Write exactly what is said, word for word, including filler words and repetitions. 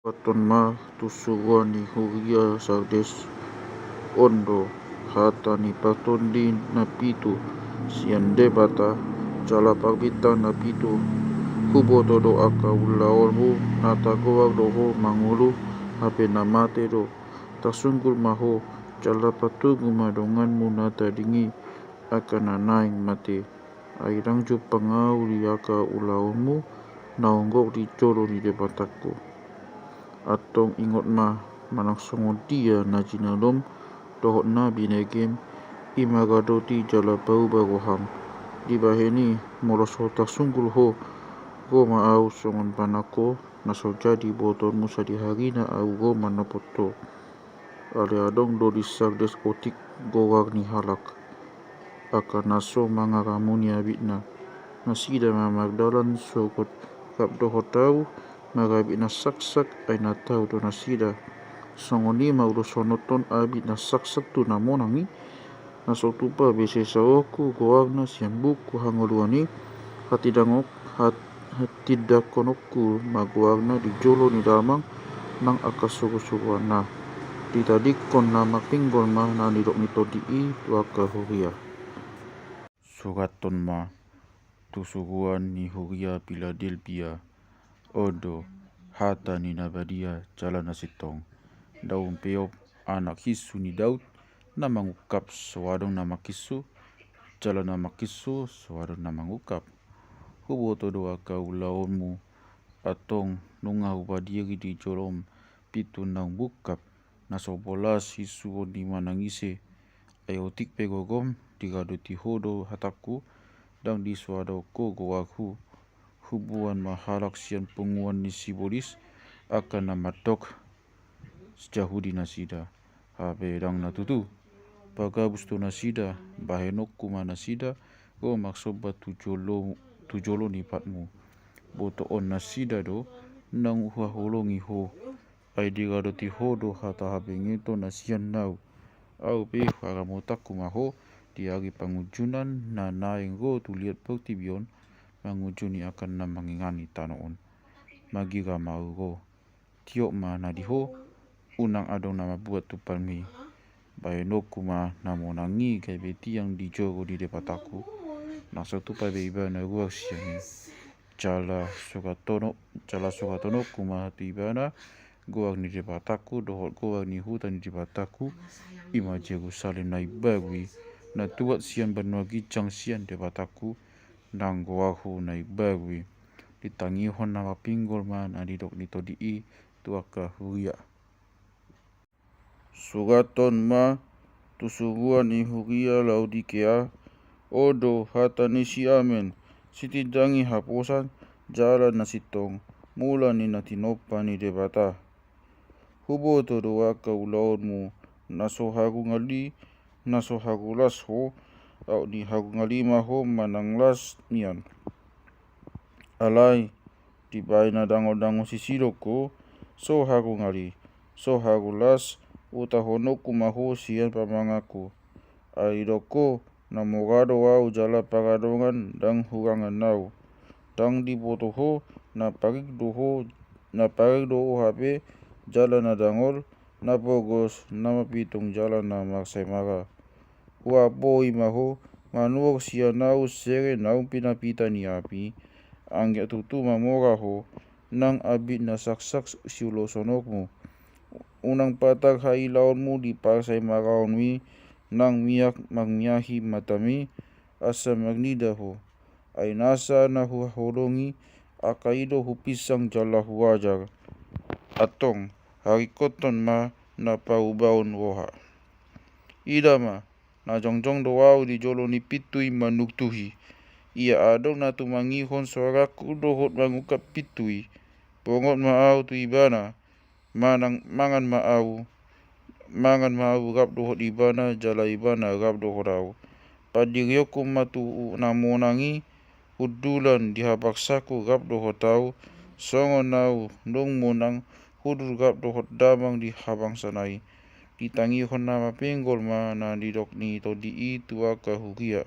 Suhaton ma tu suruan ni huria Sardes. On do hata ni partondi na pitu sian Debata, jala parbintang na pitu. Huboto do angka ulaonmu, na tagoar do ho mangolu, hape na mate do. Tarsungkul ma ho, jala partogu ma donganmu na tading i, angka na naeng mate. Ai ndang jumpang ahu di angka ulaonmu, naung gok di jolo ni Debatangku. Antong ingot ma, manang songon dia na jinalom dohot na binegem, i ma radoti jala parubar roham. Dibahen i, molo so tarsungkul ho, ro ma ahu songon panangko, na so jadi botoonmu sadihari na ahu ro manopot ho. Alai adong do di Sardes otik goar ni halak, angka na so mangaramuni abitna. Nasida ma mardalan sogot rap dohot ahu, marabit na saksak, ai na tau do nasida. Songon i ma ulos sonoton abit na saksak tu na monang i. Na so tupa be sai saorku goarna sian buku hangoluan i, hatindangkon, hat-, hatindangkononku ma goarna di jolo ni damang nang angka surusuruanna. Ditadingkon na marpinggol ma na nidok ni tondi i tu angka huria. Suhaton ma tu suruan ni huria Piladelpia. On do hata ni na badia jala na sintong. Daun peop, anak hinsu ni Daud, na mangungkap, so adong na manghinsu, jala na manghinsu, so adong na mangungkap. Huboto do angka ulaonmu, antong nunga hupadiri di jolom pintu naung bungkap, na so bolas hinsuon ni manang ise. Ai otik pe gogom, diradoti ho do hatangku, ndang disoadahon ho goarhu. Huboan ma halak sian punguan ni sibolis, angka na mandok Jahudi nasida. Hape ndang na tutu. Pagabus do nasida, bahenonku ma nasida, ro marsomba tu jolo, tu jolo ni patmu. Botoon nasida do, naung huhaholongi ho. Ai diradoti ho do hata habengeton na sian ahu. Ahu pe haramotanku ma ho, di ari pangunjunan na naeng ro tu liat portibi on, mangunjuni angka na mangingani tano on. Magira ma ahu ro. Tiop ma na di ho, unang adong na mambuat tumparmi. Bahenonku ma na monang i gabe tiang di jolo ni Debatangku. Na so tupa be ibana ruar sian i. Jala suhatono-, jala suhatononku ma tu ibana, goar ni Debatangku, dohot goar ni huta ni Debatangku, i ma Jerusalem na imbaru i, na tuat sian banua ginjang sian Debatangku, nang goarhu na imbaru i. Ditangihon na marpinggol ma na nidok ni tondi i tu angka huria. Suhaton ma tu suruan ni huria Laodikea. On do hata ni si Amen, sitindangi haposan, jala na sintong, mula ni na tinompa ni Debata. Huboto do angka ulaonmu, na so harungal i, na so haru las ho. Aut ni harungal i ma ho manang las nian. Alai, dibahen na dangondangon sisidok ho, so harungal i, so haru las, utahononku ma ho sian pamanganku. Ai didok ho, na mora do ahu jala paradongan, ndang hurangan ahu. Ndang diboto ho, na parik do ho, na parik do ho hape, jala na dangol, na pogos, na mapitung jala na marsaemara. Huapoi ma ho, manuhor sian ahu sere naung pinapita ni api. Anggiat tutu mamora ho, nang abit na saksak siulosononmu. Unang patar hailaonmu di parsaemaraonmi, nang miak marmiahi matami, asa marnida ho. Ai nasa na huhaholongi, angka i do hupinsang jala huajar. Antong, haringkothon ma na parubaon roha. Ida ma, na jongjong do ahu di jolo ni pintu i manuktuhi. Ia adong na tumangihon soarangku dohot mangungkap pintu i. Bongot ma ahu tu ibana, manang, mangan ma ahu, mangan ma ahu rap dohot ibana, jala ibana rap dohot ahu. Pandirionku ma tu na monang i hundulan di habangsangku rap dohot ahu, songon ahu naung monang hundul rap dohot damang di habangsana i. Ditangihon na marpinggol ma na nidok ni tondi i tu angka huria.